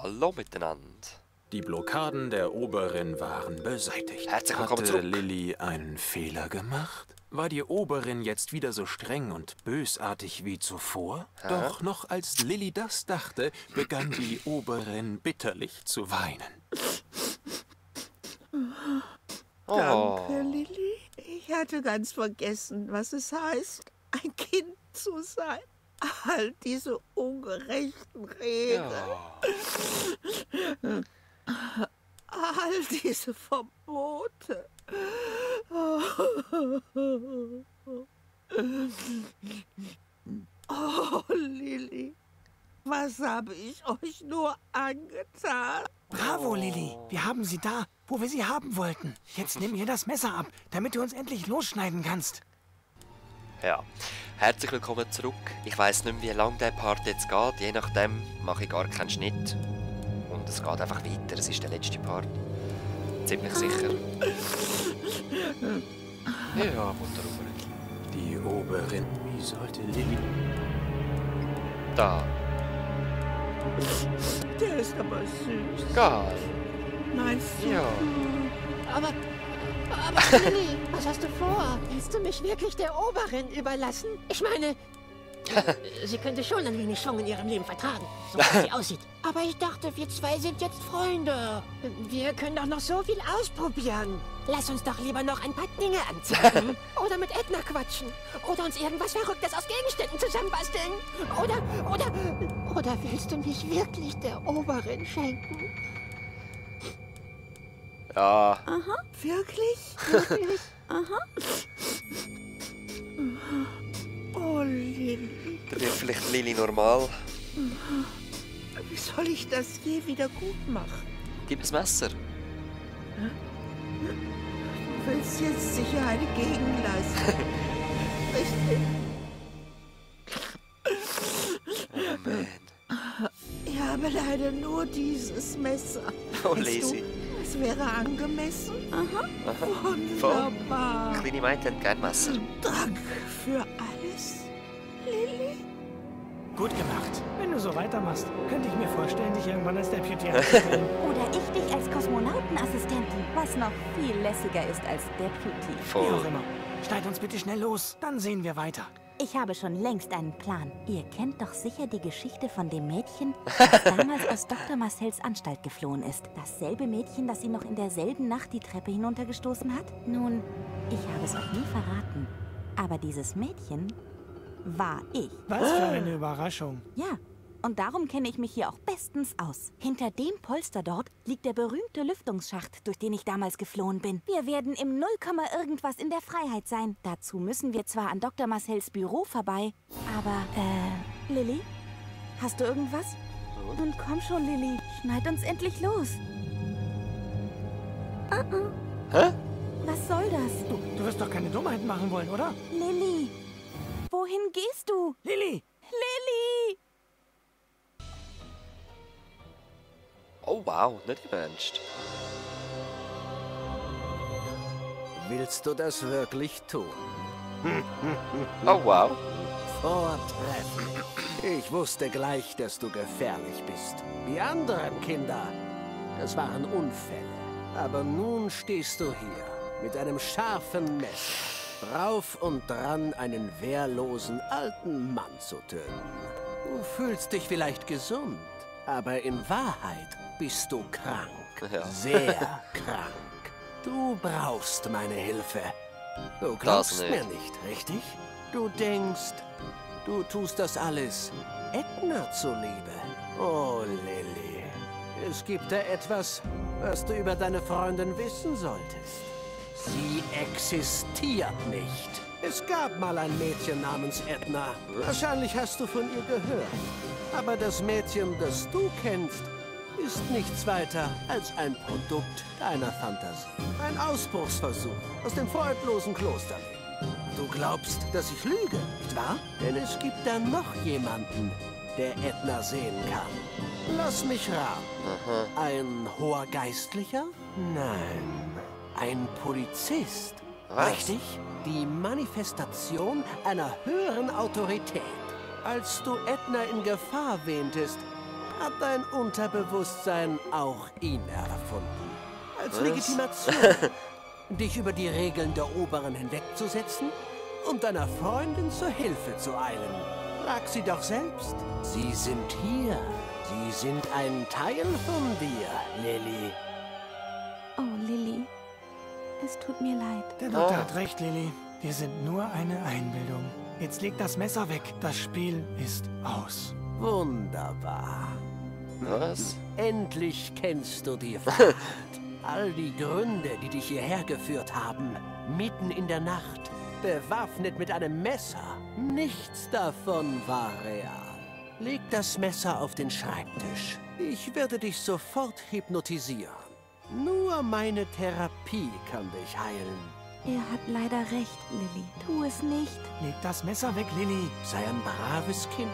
Hallo miteinander. Die Blockaden der Oberin waren beseitigt. Herzlich willkommen Hatte zurück. Lilly einen Fehler gemacht? War die Oberin jetzt wieder so streng und bösartig wie zuvor? Doch noch als Lilly das dachte, begann die Oberin bitterlich zu weinen. Oh. Danke, Lilly. Ich hatte ganz vergessen, was es heißt, ein Kind zu sein. All diese ungerechten Regeln. Ja. All diese Verbote. Oh, Lilly, was habe ich euch nur angetan? Bravo, Lilly. Wir haben sie da, wo wir sie haben wollten. Jetzt nimm ihr das Messer ab, damit du uns endlich losschneiden kannst. Ja. Herzlich willkommen zurück. Ich weiss nicht mehr, wie lange der Part jetzt geht. Je nachdem mache ich gar keinen Schnitt. Und es geht einfach weiter. Es ist der letzte Part. Ziemlich sicher. Ja, Mutter Oberin. Die Oberin, wie sollte Lilly... Da. Der ist aber süß. Geil. Meinst du? Ja. Aber Lilly, was hast du vor? Willst du mich wirklich der Oberin überlassen? Ich meine, sie könnte schon ein wenig Schwung in ihrem Leben vertragen, so wie sie aussieht. Aber ich dachte, wir zwei sind jetzt Freunde. Wir können doch noch so viel ausprobieren. Lass uns doch lieber noch ein paar Dinge anziehen. Oder mit Edna quatschen. Oder uns irgendwas Verrücktes aus Gegenständen zusammenbasteln. Oder willst du mich wirklich der Oberin schenken? Ja. Aha. Wirklich? Wirklich? Aha. Oh, Lilly. Dann wird vielleicht Lilly normal. Wie soll ich das je wieder gut machen? Gib das Messer. Du willst jetzt sicher eine Gegenleistung. Richtig? Oh man. Ich habe leider nur dieses Messer. Oh, Meinst Lisi. du, es wäre angemessen? Aha. Aha. Wunderbar. Kleine Mädchen hat gerne Messer. Dank für alles, Lilly. Gut gemacht. Wenn du so weitermachst, könnte ich mir vorstellen, dich irgendwann als Deputy anzustellen. Oder ich dich als Kosmonautenassistentin, was noch viel lässiger ist als Deputy. Wie Voll. auch immer. Schneid uns bitte schnell los, dann sehen wir weiter. Ich habe schon längst einen Plan. Ihr kennt doch sicher die Geschichte von dem Mädchen, das damals aus Dr. Marcells Anstalt geflohen ist. Dasselbe Mädchen, das sie noch in derselben Nacht die Treppe hinuntergestoßen hat? Nun, ich habe es euch nie verraten. Aber dieses Mädchen war ich. Was für eine Überraschung. Ja, und darum kenne ich mich hier auch bestens aus. Hinter dem Polster dort liegt der berühmte Lüftungsschacht, durch den ich damals geflohen bin. Wir werden im Nullkomma irgendwas in der Freiheit sein. Dazu müssen wir zwar an Dr. Marcells Büro vorbei, aber, Lilly? Hast du irgendwas? Nun komm schon, Lilly. Schneid uns endlich los. Hä? Was soll das? Du wirst doch keine Dummheiten machen wollen, oder? Lilly, wohin gehst du? Lilly! Lilly! Oh wow, nicht im Ernst. Willst du das wirklich tun? Oh wow. Vortrefflich. Ich wusste gleich, dass du gefährlich bist. Die anderen Kinder, das waren Unfälle. Aber nun stehst du hier mit einem scharfen Messer, drauf und dran, einen wehrlosen alten Mann zu töten. Du fühlst dich vielleicht gesund, aber in Wahrheit bist du krank. Ja. Sehr krank. Du brauchst meine Hilfe. Du glaubst nicht. mir nicht, richtig? Du denkst, du tust das alles Edna zuliebe. Oh, Lilly. Es gibt da etwas, was du über deine Freundin wissen solltest. Sie existiert nicht. Es gab mal ein Mädchen namens Edna. Wahrscheinlich hast du von ihr gehört. Aber das Mädchen, das du kennst, ist nichts weiter als ein Produkt deiner Fantasie. Ein Ausbruchsversuch aus dem freudlosen Klosterleben. Du glaubst, dass ich lüge, nicht wahr? Denn es gibt da noch jemanden, der Edna sehen kann. Lass mich raten. Ein hoher Geistlicher? Nein, ein Polizist. Was? Richtig? Die Manifestation einer höheren Autorität. Als du Edna in Gefahr wähntest, hat dein Unterbewusstsein auch ihn erfunden. Als Legitimation, dich über die Regeln der Oberen hinwegzusetzen und deiner Freundin zur Hilfe zu eilen. Frag sie doch selbst. Sie sind hier. Sie sind ein Teil von dir, Lilly. Oh, Lilly. Es tut mir leid. Der Doktor hat recht, Lilly. Wir sind nur eine Einbildung. Jetzt leg das Messer weg. Das Spiel ist aus. Wunderbar. Was? Endlich kennst du die Wahrheit. All die Gründe, die dich hierher geführt haben, mitten in der Nacht, bewaffnet mit einem Messer. Nichts davon war real. Leg das Messer auf den Schreibtisch. Ich werde dich sofort hypnotisieren. Nur meine Therapie kann dich heilen. Er hat leider recht, Lilly. Tu es nicht. Leg das Messer weg, Lilly. Sei ein braves Kind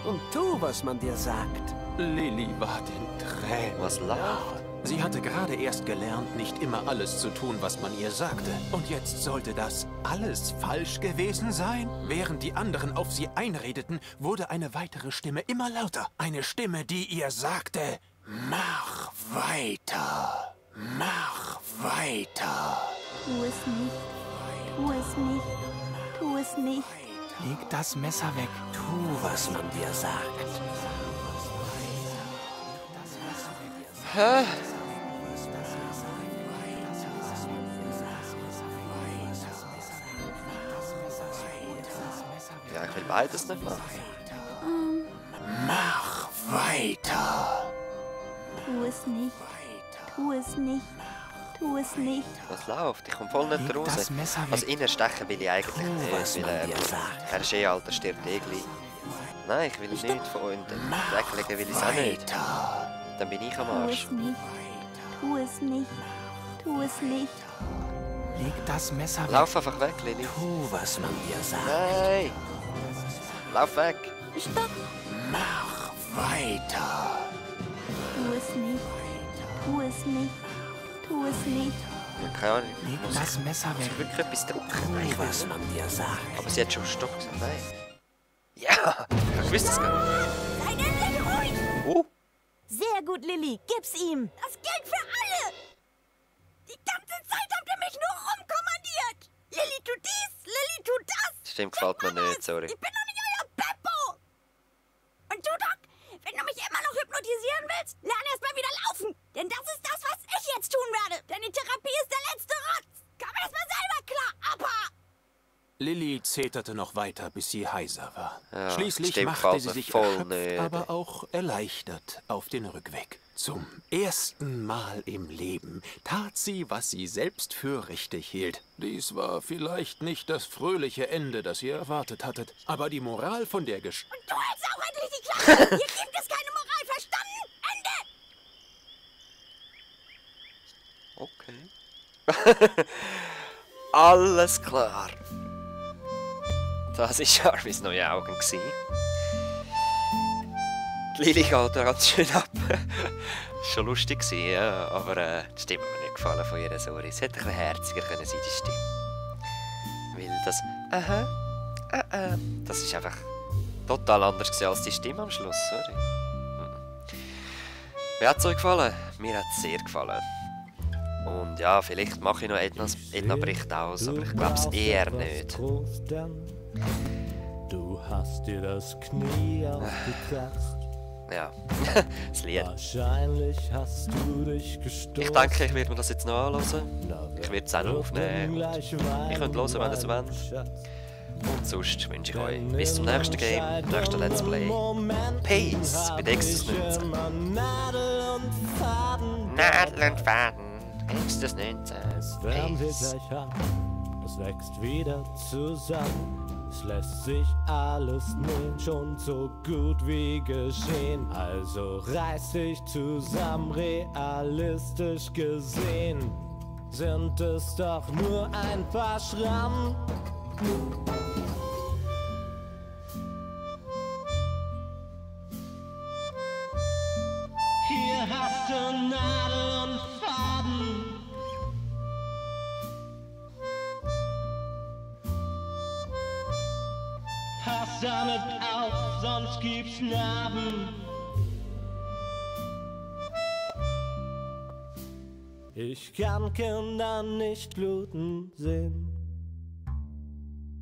und tu, was man dir sagt. Lilly war den Tränen. Was lacht? Sie hatte gerade erst gelernt, nicht immer alles zu tun, was man ihr sagte. Und jetzt sollte das alles falsch gewesen sein? Während die anderen auf sie einredeten, wurde eine weitere Stimme immer lauter. Eine Stimme, die ihr sagte, mach weiter, mach weiter. Tu es nicht. Tu es nicht. Tu es nicht. Leg das Messer weg. Tu, was man dir sagt. Hä? Ja, ich will beides nicht machen. Mach weiter. Tu es nicht. Tu es nicht. Tu es nicht. Was läuft? Ich komme voll nicht Leg raus. das Messer weg. Also innerstechen will ich eigentlich was nicht, man weil dir sagt. Herr Schealter stirbt eh gleich. Nein, ich will nicht Freunde. Weglegen will ich es auch nicht. Dann bin ich am Tu Arsch. es nicht. Tu es nicht. Tu es nicht. Leg das Messer weg. Lauf einfach weg, Lilly. Tu, was man dir sagt. Nein! Lauf weg! Stopp. Mach weiter. Tu es nicht. Tu es nicht. Tu es nicht. Ja, keine Ahnung. Leg Muss das Messer weg. ich wirklich etwas drücken? Tu, Nein, ich will was nicht. man dir sagt. Aber sie hat schon Stopp gesagt. Nein. Ja! Ich wusste es gar nicht. Sei endlich ruhig. Sehr gut, Lilly. Gib's ihm. Das gilt für alle. Die ganze Zeit habt ihr mich nur rumkommandiert. Lilly tut dies, Lilly tut das. Stimmt, gefällt mir nicht, sorry. Ich bin doch nicht euer Beppo. Und du, Doc, wenn du mich immer noch hypnotisieren willst, lern erst mal wieder laufen. Denn das ist das, was ich jetzt tun werde. Denn die Therapie ist der letzte Rotz. Komm erst mal selber klar, Appa. Lilly zeterte noch weiter, bis sie heiser war. Ja, Schließlich stimmt, machte gefällt sie mir sich voll erschöpft, nicht. aber auch erleichtert auf den Rückweg. Zum ersten Mal im Leben tat sie, was sie selbst für richtig hielt. Dies war vielleicht nicht das fröhliche Ende, das ihr erwartet hattet, aber die Moral von der Geschichte... Und du hältst auch endlich die Klappe. Hier gibt es keine Moral, verstanden? Ende. Okay. Alles klar. Das war Jarvis neue Augen. Die Lilly geht ganz schön ab. Schon lustig gewesen, ja, aber die Stimme hat mir nicht gefallen von ihr, sorry. Es hätte ein bisschen herziger können sein, die Stimme. Weil das das ist einfach total anders gewesen als die Stimme am Schluss, sorry. Mir hat es euch gefallen? Mir hat es sehr gefallen. Und ja, vielleicht mache ich noch Edna-Bericht aus, aber ich glaube es eher nicht. Du hast dir das Knie aufgekratzt. Ja, das Lied. Wahrscheinlich hast du dich gestoßen. Ich denke, ich werde mir das jetzt noch anhören. Ich werde es auch noch aufnehmen. Ihr könnt hören, wenn ihr es wollt. Und sonst wünsche ich euch bis zum nächsten Game, nächsten Let's Play. Peace bei Dexters 19. Nadel und Faden. Dexters 19. Das werden wir Peace. gleich haben. Es wächst wieder zusammen. Es lässt sich alles nähen, schon so gut wie geschehen. Also reiß dich zusammen, realistisch gesehen. Sind es doch nur ein paar Schrammen. Hier hast du Nadel und Faden. Pass damit auf, sonst gibt's Narben. Ich kann Kinder nicht bluten sehen.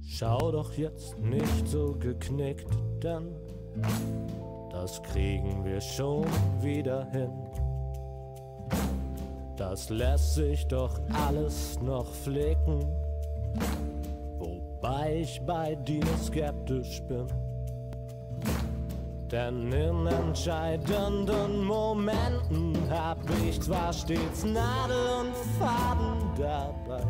Schau doch jetzt nicht so geknickt, denn das kriegen wir schon wieder hin. Das lässt sich doch alles noch flicken, wobei ich bei dir skeptisch bin. Denn in entscheidenden Momenten hab ich zwar stets Nadel und Faden dabei,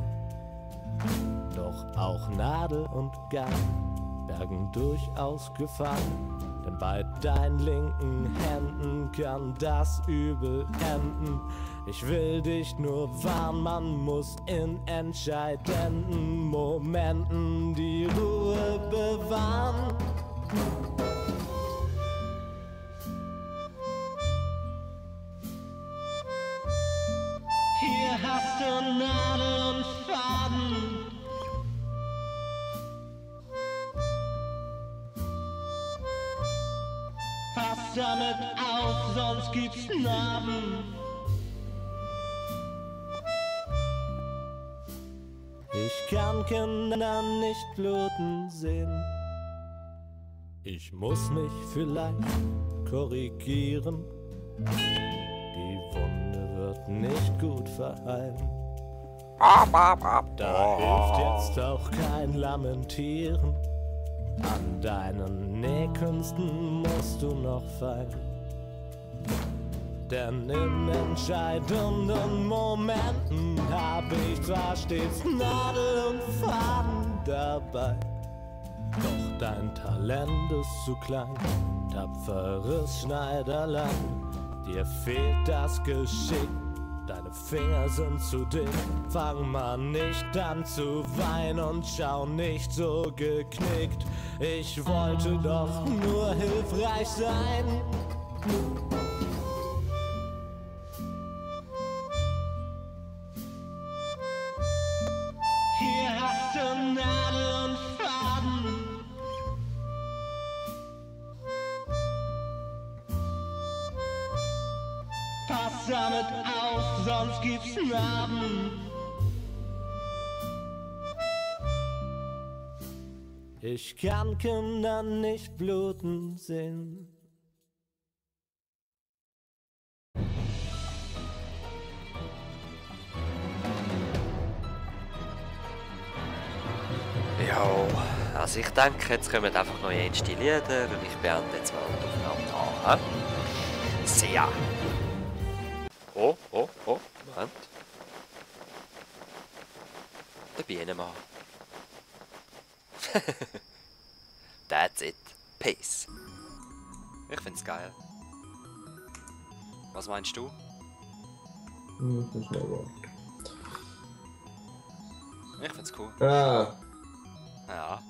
doch auch Nadel und Garn bergen durchaus Gefahren. Denn bei deinen linken Händen kann das übel enden. Ich will dich nur warnen, man muss in entscheidenden Momenten die Ruhe bewahren. Hier hast du Nadel und Faden. Pass damit auf, sonst gibt's Narben. Ich kann Kinder nicht bluten sehen. Ich muss mich vielleicht korrigieren. Die Wunde wird nicht gut verheilen. Da hilft jetzt auch kein Lamentieren. An deinen Nähkünsten musst du noch feilen. Denn in entscheidenden Momenten hab ich zwar stets Nadel und Faden dabei, doch dein Talent ist zu klein, tapferes Schneiderlein. Dir fehlt das Geschick, deine Finger sind zu dick. Fang mal nicht an zu weinen und schau nicht so geknickt. Ich wollte doch nur hilfreich sein. Hier hast du Nadel und Faden. Pass damit auf, sonst gibt's Narben. Ich kann Kinder nicht bluten sehen. Ja, also ich denke, jetzt kommen einfach neue Lieder und ich beende jetzt mal die Aufnahme da. Sehr. Oh, Moment. Der Bienenmann. That's it. Peace. Ich find's geil. Was meinst du? Ich find's cool. Ah. Ja.